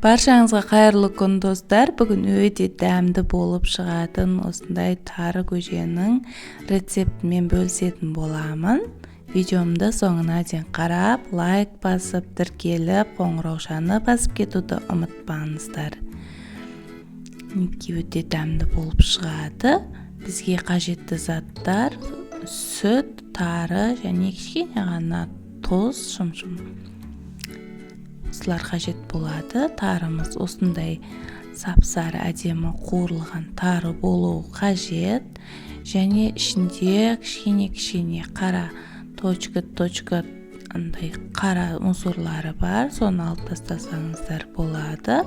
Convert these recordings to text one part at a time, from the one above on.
Баршаңызға қайырлы күн, достар! Бүгін өте дәмді болып шығатын осындай тары көженің рецептімен бөлісетін боламын. Видеомды соңына дейін қарап, лайк басып, тіркеліп, қоңыраушаны басып кетуді ұмытпаңыздар. Мінекей, өте дәмді болып шығады. Бізге қажетті заттар: сүт, тары және кішкене ғана тұз, шымшым, осылар қажет болады. Тарымыз осындай сап-сары, әдемі қуырылған тары болуы қажет және ішінде кішкене кішкене қара точка точка андай қара мусорлары бар, соны алып тастасаңыздар болады.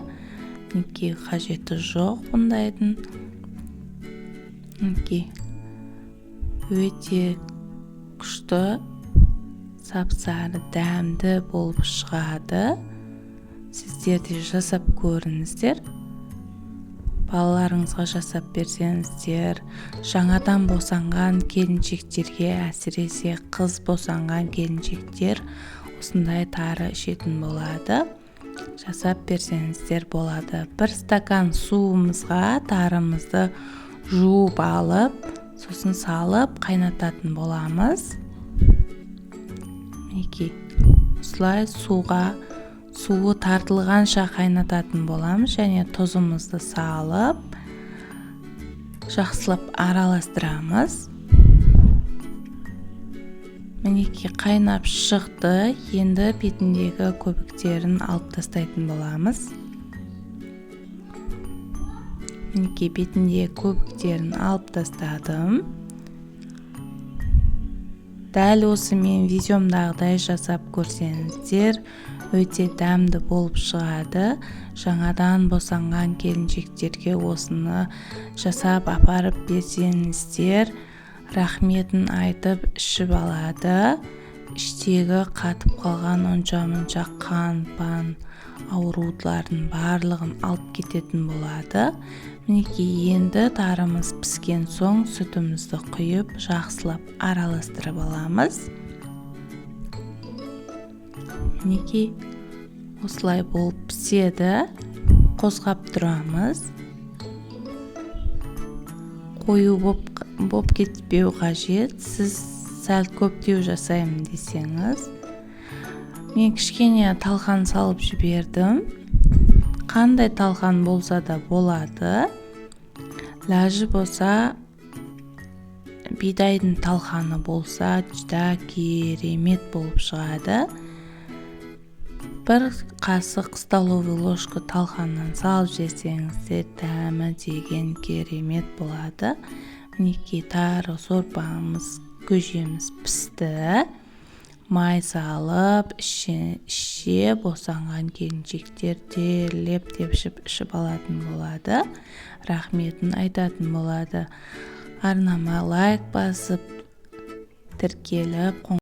Мінекей, қажеті жоқ бұндайдың. Мінекей, өте күшті, сап сары, дәмді болып шығады. Сіздер де жасап көріңіздер, балаларыңызға жасап берсеңіздер, жаңадан босанған келіншектерге, әсіресе қыз босанған келіншектер осындай тары ішетін болады, жасап берсеңіздер болады. 1 стакан суымызға тарымызды жуып алып, сосын салып қайнататын боламыз. Мінекей, осылай суға суы тартылғанша қайнататын боламыз және тұзымызды салып, жақсылап араластырамыз. Мінекей, қайнап шықты. Енді бетіндегі көбіктерін алып тастайтын боламыз. Мінекей, бетіндегі көбіктерін алып тастадым. Дәл осы мен видеомдағыдай жасап көрсеңіздер, өте дәмді болып шығады. Жаңадан босанған келіншектерге осыны жасап апарып берсеңіздер, рахметін айтып ішіп алады. Іштегі қатып қалған онша-мұнша қан-пан аурулардың барлығын алып кететін болады. Мінекей, енді тарымыз піскен соң, сүтімізді құйып, жақсылап араластырып аламыз. Мінекей, осылай болып піседі. Қозғап тұрамыз, қою боп кетпеу қажет. Сіз сәл көптеу жасаймын десеңіз, мен кішкене талқан салып жібердім. Қандай талқан болса да болады, ләжі болса, бидайдың талқаны болса, жүдә керемет болып шығады. 1 қасық столовый ложка талқаннан салып жіберсеңіздер, дәмі деген керемет болады. Мінекей, тары сорпамыз, көжеміз пісті. Май салып ішсе, босанған келіншектер терлеп тепшіп ішіп алатын болады, рахметін айтатын болады. Арнама лайк басып, тіркеліп